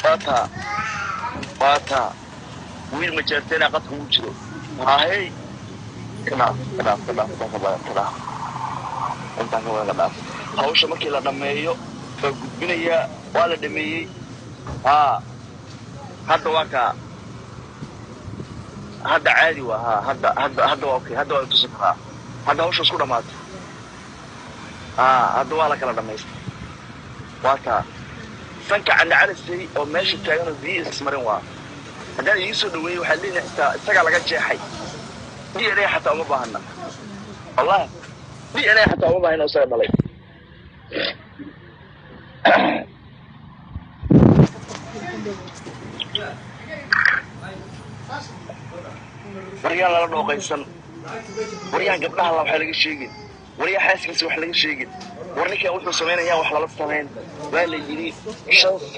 Waataa, waataa wiil majeerteena qadka ugu jiro. Haahey, ka dhaaf, ka dhaaf, ka dhaaf, intaan ka badan ka dhaaf, intaan ka badan ka dhaaf. Hawsha markii la dhammeeyo waa gudbinayaa, waa la dhameeyey. Haa, hadda waa kaa, hadda caadi waa. Ha, hadda hadda hadda waa okay, hadda waa tusi karaa. Hadda hawsha isku dhamaatay. Haa, hadda waa la kala dhamaystay. Waa taa sanka candhacalisay oo meesha taagan oo biyo ismarin. Waa haddaan idiin soo dhaweeyey, waxaad leedahay xitaa isagaa laga jeexay. DNA xataa uma baahana, wallahi DNA xataa uma baahana, isaga dhalay. Waryaan lala dhooqaysan, waryaan gabdhaha la wax laga sheegin, waryaa xaaskiisa wax laga sheegin, war ninkan wuxuu samaynayaa wax lala samayn. Waa la yidhi 5.